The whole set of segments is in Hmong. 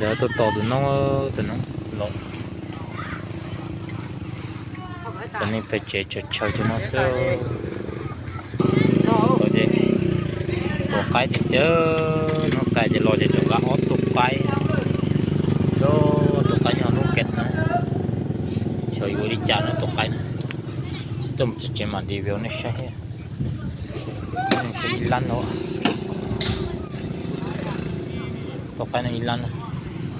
Yog tuaj tos tus noob, tus noob los. Cov neeg pem tsev tsawg tsawg cov no xwb. Tus qaib tiag tiag, noob xais tias los ces tseem nqa ob tug qaib. Ob tug qaib nyob hnub kev na. Xyov yuav li cas no tus qaib na. Tuaj mus txog tsev mam review nej saib thiab. Ib lab no. Tus qaib no ib lab no.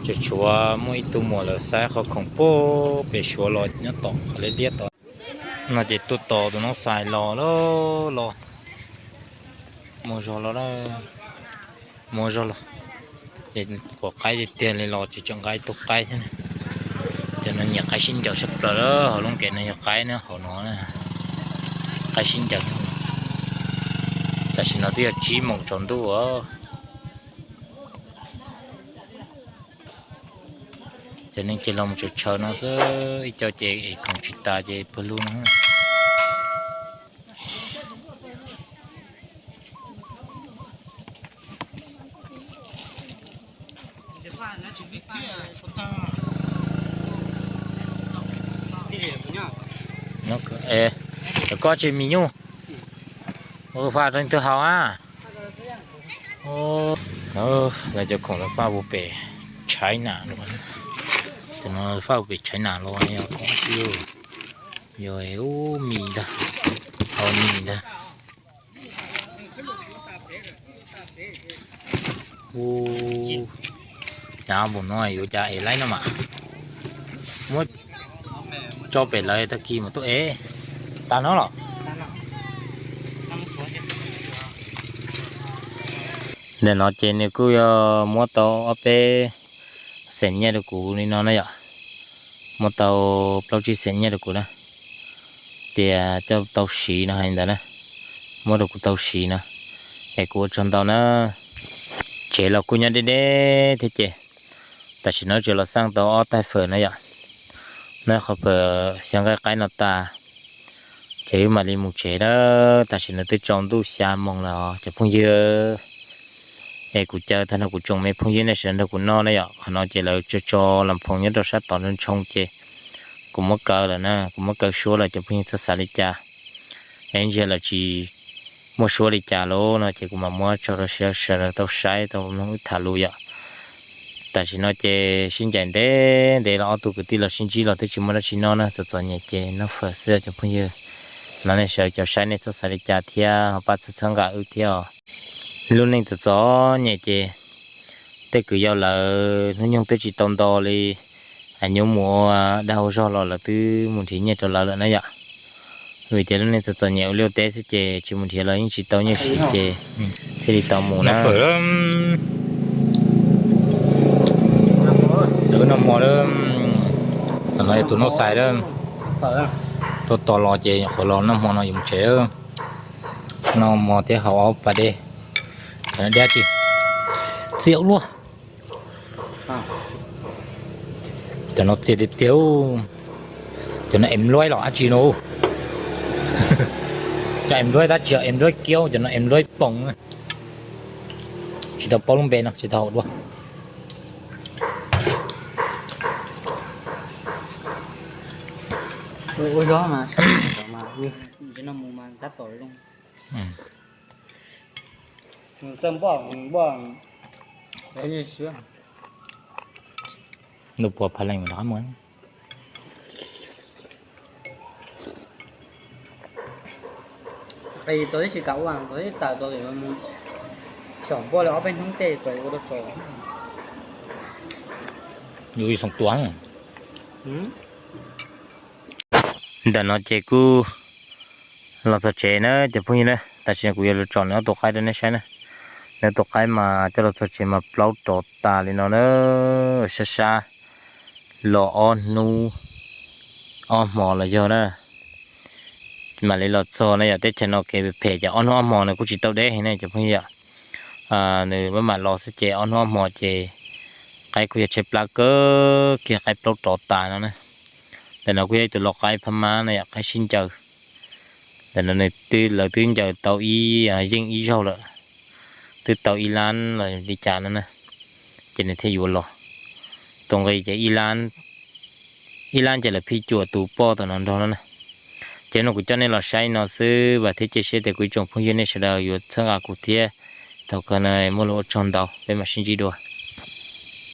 Ces tshuav muaj ib tug muam lawv xaiv qhov khoom puag pem suav los nyob tom qhov liab liab tod. No ces tuaj tos tus noob xais los los los. Muaj zog los, muaj zog los. Ces quav qaib tiag tiag li los ces tseem nqa ib tug qaib thiab. Cov no nyiam qaib sib ncaws sab plaws lawm, hauv lub kev no yog qaib na, hauv no qaib sib ncaws. Tam sim no twb yog tsib moos tsaus ntuj os. Cov neeg ces los mus tsawg tsawg no xwb, ib co ces ev khoom tsis tas ces pawg lug no. Cov koj tsis mis nyuj, ua faj rau leej twg haus a? Lawv cov khoom lawv faj puag pem China los, cov no faj puag pem China los yog khoom dab tsi? Yog ub mis ntag, haus mis ntag. Ub, nyob mus no yuav cas es laib no mas. Muab tso pem lawv tag kis mas tuaj ev. Tag no los? Ntawm no ces nws kuj yog muab tau ob peb xeem nyiaj rau kuv li no na yom. Muab tau plaub tsib xeem nyiaj rau kuv na. Tias coj tau siv no hais ntawd na. Muab rau kuv tau siv no, es kuv ua tsaug ntau na. Tsev los kuj nyob deb deb thiab ces tam sim no tsuas los xaj tau ob taig fawm na yom. Noj qhov fawm xyaw nqaij qaib no tas, ces wb mam li mus tsev na. Tam sim no twb tsaus ntuj xya moos lawm os cov phooj ywg. Es kuv caw tag nrho kuv tsoom me phooj ywg nej sawv daws nrog kuv noj na yom. Qhov no ces lawv tso tso las phoos nyob rau sab tom ntshoo ces kuv muab kaw lawm na, kuv muab kaw suab lawm, cov phooj ywg txhob xav li cas. Es ntsia lawm tsis muaj suab li cas lauj no ces kuv mam muab tso rau sawv daws tau saib tau mloog wb tham lus yom. Tam sim no ces sib ncaim ntev ntev los ob tug kwv tij los sib ntsib los twb tsis muaj dab tsi noj na, txom txom nyem ces noj fawm xwb cov phooj ywg. No nej sawv daws cov saib nej txhob xav li cas thiab ho pab txhawb txhawb nqa wb thiab os. Lub neej txom txom nyem ces tej kwv yau lawv hnub nyoog twb tsis tau nto li, nyuam mus ua dag ua zog los lawv twb mus nrhiav nyiaj rau lawv lawm na yom. Vim tias lub neej txom txom nyem ua liaj ua teb xwb ces tsis mus nrhiav los yeej tsis tau nyiaj siv ces thiaj li tau mus na. Lawv noj hmo lawm, tam no yog tus noj xais lawm, tuaj tos los ces nyuam qhuav los noj hmo no yuav mus tsev. Noj hmo thiab haus ob pas dej. Cov no dab tsi? Txias ua luaj. Cov no txias tiag tiag. Cov no em luaib los dab tsi no? Cov em luaib dab tsi, em luaib kiaub, cov no em luaib poom. Tsis tau paub lub npe no, tsis tau haus dua. Ntuj puas pha leej mas rov qab mus. Txog tsis kam ua, txog tawm txog xyom npuaj li ob peb hnub tej txawm ua rau txaus. Yus xoom tua. Ntawm no ces kuj los txog tsev na cov phooj ywg na, tam sim no kuv yuav los tsom nws ob tug qaib rau nej saib na. Nws ob tug qaib mas coj los txog tsev mas plaub rov tas li no na, sab sab los ob hnub ob hmo los yog na. Mam li los txog na, yog teb chaws no kev phem ces ob hnub ob hmo nws kuj tsis tau deb heev na cov phooj ywg. Nws maj mam los xwb ces ob hnub ob hmo ces qaib kuj yog tshaib plab kawg kiag, qaib plaub rov tas no na. Ntawm no kuj yog ib tug lau qaib phab mab na yom, qaib sib ncaws. Ntawm no nws twb, lawv twb ncaws tau ib yeej ib zaug lawm, twb tau ib lab los li cas no na, ces nws thiaj yuav los. tus nqi ces ib lab ces lawv phij cuam tus poj tom no nrog no na. Ces no kuv coj nej los saib no xwb, vam thiab cia siab tias kuv ib tsoom phooj ywg nej sawv daws yuav txhawb nqa kuv thiab. Thaum kawg no muaj lus ua tsaug ntau, peb mam sib ntsib dua.